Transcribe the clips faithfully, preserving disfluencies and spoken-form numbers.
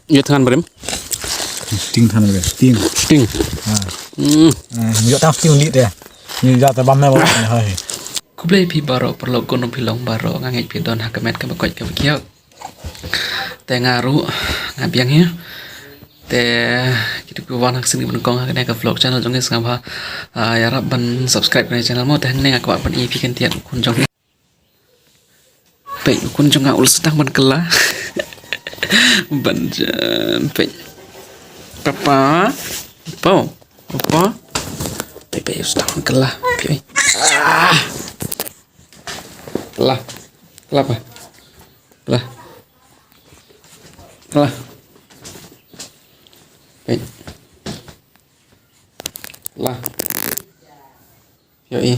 Ïa thngan barim. Sting thngan barim. Sting. Sting. Ha. Hmm. Eh, ïa tang sting lit deh. Ni ïa ta bam na wa. Hai. Khublei phi baroh paralok, kumno phi long baroh, nga ngeit phi don ha ka met kaba koit kaba khiah. Te nga ruh nga biang hi. Te kito kiba wan ha ka sien kaba nyngkong ha kane ka vlog channel jong ngi, sngewbha, ah, ïarap ban subscribe kane ka channel mo, te hangne nga kwah ban ïa phi khyndiat u khun jong ngi. Peit u khun jong nga u la sdang ban kylla. Ban jan, peit. Papa. Papa. Papa. Peit, peit, u sdang ban kylla. Peit, peit. Ah. Kylla. Kylla, Pa. Kylla. Kylla. Peit. Kylla. Ïohi.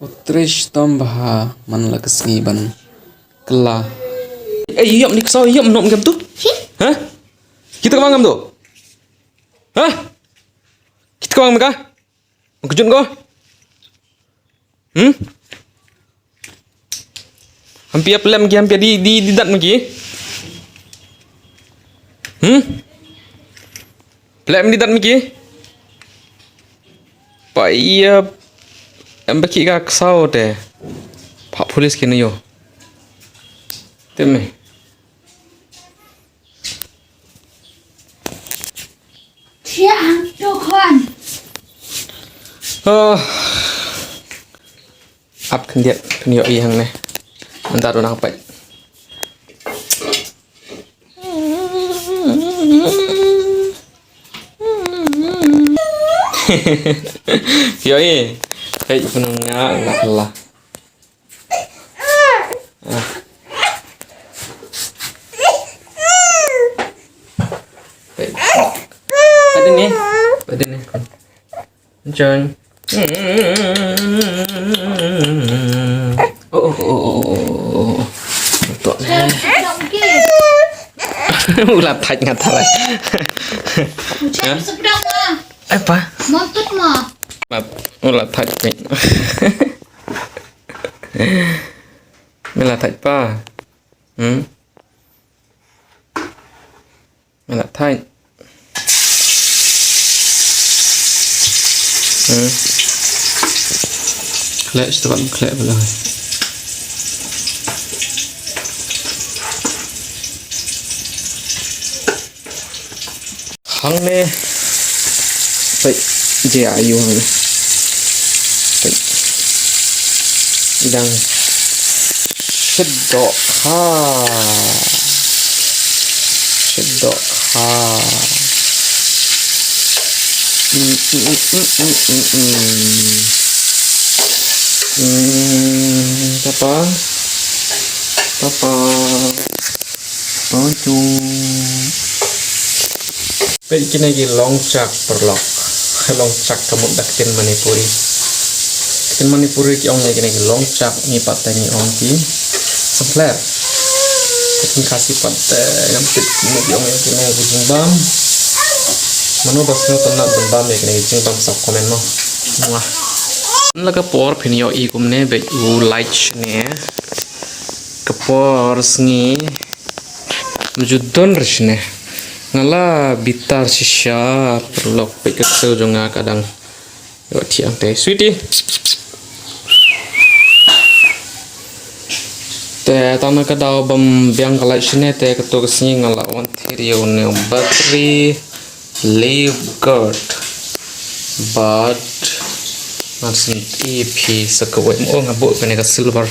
U trei shitom bha man la ka sngi ban kylla. Eh, ïoh ïam ni ksaw, ïoh ïam noh ngam tu. Ha? Kita ka bang ngam tu. Ha? Kita ka bang meka? Kejut ko. Hmm? Hampir apa lem ki, hampir di, di, di dat meki. Hmm? Plem di dat miki. Pa ïa em baki ka ksaw te. Pa pulis kini yo. Te me. Siang tu kon. Oh. Ap khyndiat pynïoh i hangne. Mynta ruh nang peit. Ïohi. Peit pynung nga nga lah. Ah. Peit. Peit ni. Peit ni. Enjoy. Oh, oh, oh, oh, oh, oh. Betul. U la thait nga tarai. Ucap seberang lah. Apa? Mampet mah. Mat, u la thait ni. Ni la thait pa. Hmm? Nga la thait. Hmm. Khleh, shu ban khleh ba la. Hangne. Peit, je ayu hangne. Peit. Dang. Shit doh kha. Shit doh kha. Mm, mm, mm, mm, mm, mm, mm. Mm, papa. Papa. Pocong. Peit kine ki longchak paralok. Longchak ka mut da ka ktien Manipuri. Ka ktien Manipuri ki ong ne kine ki longchak, ngi pat te ngi ong ki samphler. Ka ktien Khasi pat te ngam tip kumno ki ong ïa kine ki jingbam. Mano ba sngewtynnat ban bam ïa kine ki jingbam sa comment mo. Muah. La ka por phin ïohi kumne beit u lait shane. Ka por sngi. Mjudon rishne. Nga la bitar shisha paralok, peit ka ksew jong nga ka dang. Yo thiang te sweetie. Te tang na ka daw bam biang ka lait shane te kato ka sngi nga la wan thir ïa une u battery leaf guard. But nga sngewthuh phi sa kawei mo, nga buh kane ka silver.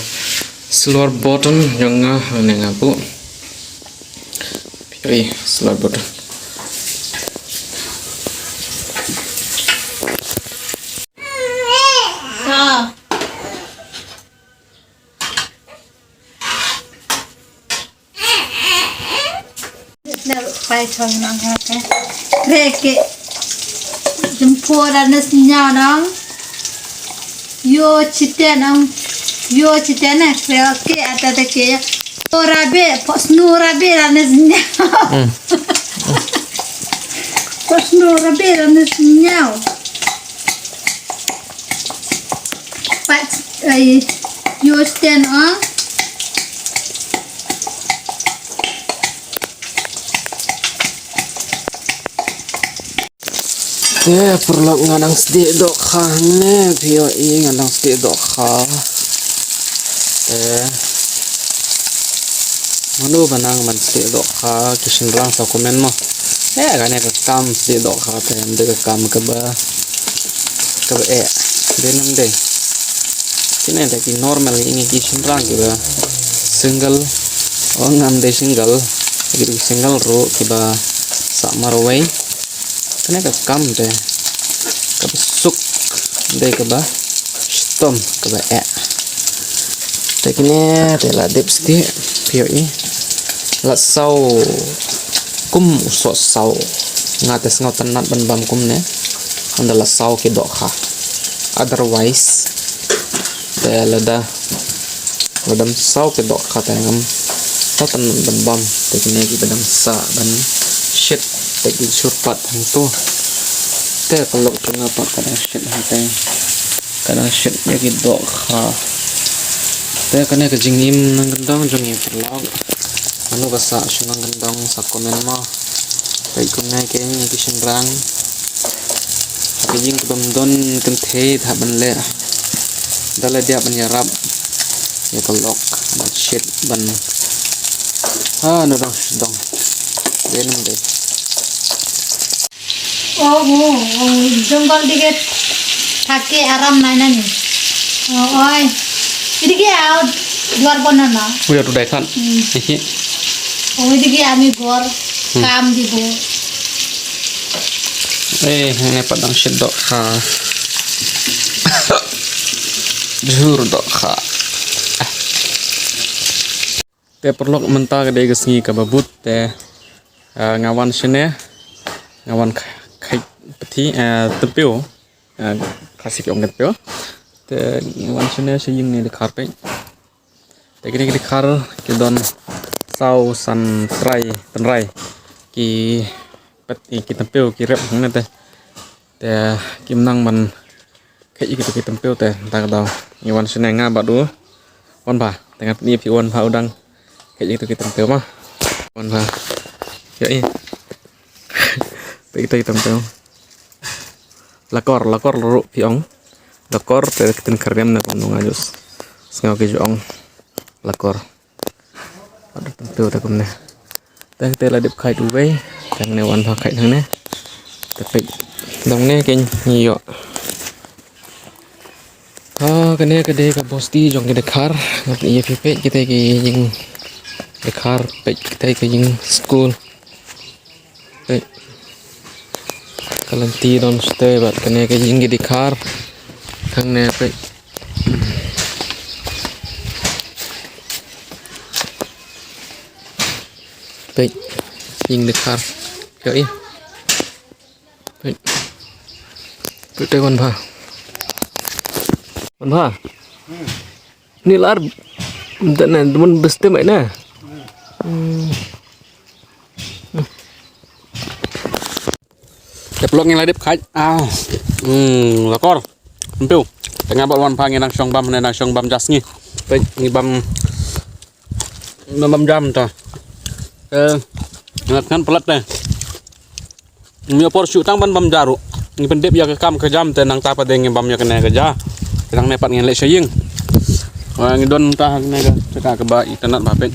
Silver button jong nga hangne nga buh. Oi, silver button. Ah. Pai chong nang ha ka. Kreke. Jempol dan nes nyau nang. Yo chiten nang. Yo chiten na kreke ata ta ke. Snow rabbit, pok snow rabbit dan nes nyau. Hmm. Pok snow rabbit dan nes nyau. Pat ai yo chiten nang. Te paralok, nga dang sdieh dohkha hangne, phi ïohi nga dang sdieh dohkha. Te mano ba nang ban sdieh dohkha, ki shynrang sa comment mo. Eh, kane ka kam sdieh dohkha te ym dei ka kam kaba, kaba eh. Dei ne ym dei? Kine te ki normal, ïa ngi ki shynrang kiba single. O, ngam dei single. Ki dei single ruh kiba sah marwei. Kane ka kam te kaba suk, dei kaba shitom, kaba eh. Te kine te la dep sdieh, phi ïohi. La saw kum u soh saw. Nga te sngewtynnat ban bam kumne. Ynda la saw ki dohkha. Otherwise te lada, lada ym saw ki dohkha te ngam sngewtynnat ban bam. Te kine kiba dang sah ban shit te ki shu pat hangto. Te ka lok jong nga pat ka dang shit hangtei. Ka dang shit ïa ki dohkha. Te kane ka jingim nongkyndong jong ngi paralok. Mano ba sah shu nongkyndong sa comment mo. Peit kumne kein ïa ki shynrang. Ha ka ïing kaba ym don kynthei te hap ban leh. Da la dep ban ïarap ïa ka lok ban shit ban, ha, nongdong sdong. Dei ne ym dei? Oh, oh, oh, জঙ্গল দিকে থাকে, আরাম নাই না নি? Oh, ওই, এদিকে আও, দুয়ার বন্ধ না। Udah tu dai khan. Hmm. Iki. Oh, এদিকে আমি ঘর, Hmm. কাম দিব। Eh, hangne pat dang shit dohkha. Jhur dohkha. Te paralok, mynta ka dei ka sngi kaba bud te, ah, nga wan shane, nga wan kh-, khait pathi, eh, tympiew, eh, Khasi ki ong tympiew. Te nga wan shane sha ïing ne dkhar peit. Te kine ki dkhar ki don saw san trai tynrai ki peit, ki tympiew ki rep hangne te. Te kim nang ban khait ïa kito ki tympiew te, ta ka daw ngi wan shane nga bad u Wanbha. Te nga pyni ïa phi u Wanbha u dang khait ïa kito ki tympiew ma. Wanbha. Ïa i. Te kito ki tympiew. Lakor, lakor ruh phi ong. Lakor te ki tyn kyrem ne kumno nga ju sngew ki ju ong lakor. Bad u tympiew te kumne. Te te la dep khait uwei, te hangne Wanbha khait hangne. Te peit, dang ne kein ngi ïoh. Ha, kane ka dei ka bosti jong ki dkhar, nga pyni ïa phi peit, kita ki ïing dkhar, peit kita ki ïing skul. Peit. Ka lynti don shatei bad kane ka ïing ki dkhar. Hangne peit. Peit. Ïing dkhar. Ïohi. Peit. Peit te Wanbha. Wanbha. Ni lar. Mynta ne, dum besti mai ne. Hmm. Te paralok ngi la dep khait. Aw. Hmm, lakor. Tympiew. Te nga bad Wanbha ngi nang shong bam, ne nang shong bam ja sngi. Peit ngi bam, nang bam jam ta. Eh, ngat ngan palat te. Ngi por shu tang ban bam ja ruh. Ngi pyndep ïa ka kam ka jam te nangta pat de ngi bam ïa kane ka ja. Te nangne pat ngin leit sha ïing. Wa ngi don ta kane ka jaka kaba itynnat bha peit.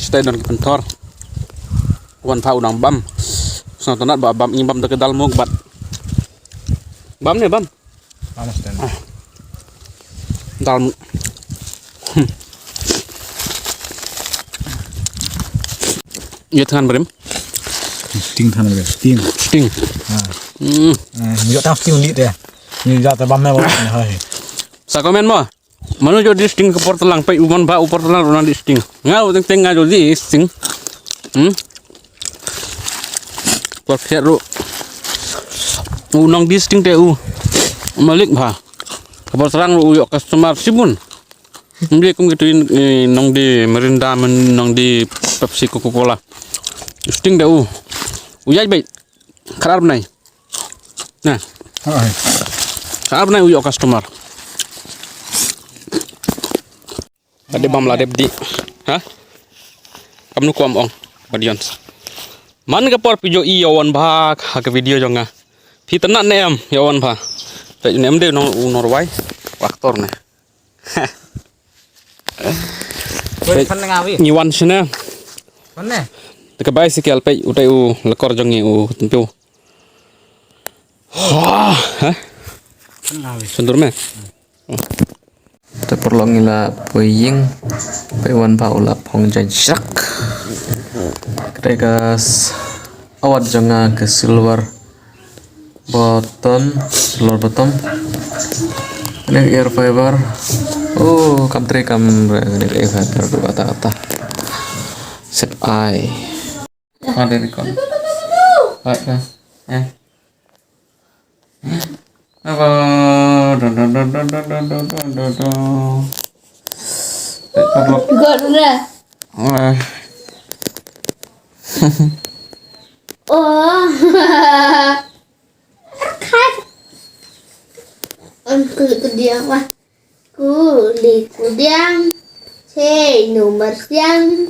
Shatei don ki pynthor. Wanbha u dang bam. Sngewtynnat ba bam, ngi bam da ka dal muk bad. Bam ne bam. Dal. Ïa thngan barim. Sting thngan barim. Sting. Sting. Ha. Hmm. Eh, ïa tang sting lit ya. Ni ja ta bam me wa. Hai. Sa comment mo. Mano jong di sting ka por tlang, peit u Wanbha u por tlang ruh nang di sting. Nga u teng teng nga jong di sting. Hmm. Por phet ruh. U nang di sting te u. Malik bha. Ka por tlang ruh u ïoh customer shibun. Ngi kum kitu, eh, nang di Mirinda, nang di Pepsi, Coca-Cola. Sting te u. U ïaid beit. Khatar bnai. Nah. Hai. Khatar bnai u ïoh customer. Ka dei bam la dep di. Ha? Kam nu kwam ong. Bad ïon. Man ka por phi ju ïoh wan bha ha ka video jong nga. Phi tynat ne em, ïa wan pha. Peit ne em de nong u Norway. Aktor ne. Wei, phan nga wi. Ngi wan shane. Phan ne? Te ka bicycle peit u te u lakor jong ngi u tympiu. Ha, ha? Phan nga wi. Sundur me. Te paralok ngi la poi ïing, peit wan pha u la phong jaiñ shrak. Kata ka s-, awat jong nga ka silver button, silver button. Kane ka ear fiber. Oh, kam trei kam re, kane ka ear fiber du kata kata. Set ai. Ada record. Baik dah. Eh. Apa? Dun, dun, dun. Baik, paralok. Gua dulu dah. Eh. Oh. Kan. Em, kulit kediang, wah. Kulit kediang. Cei nomor siang.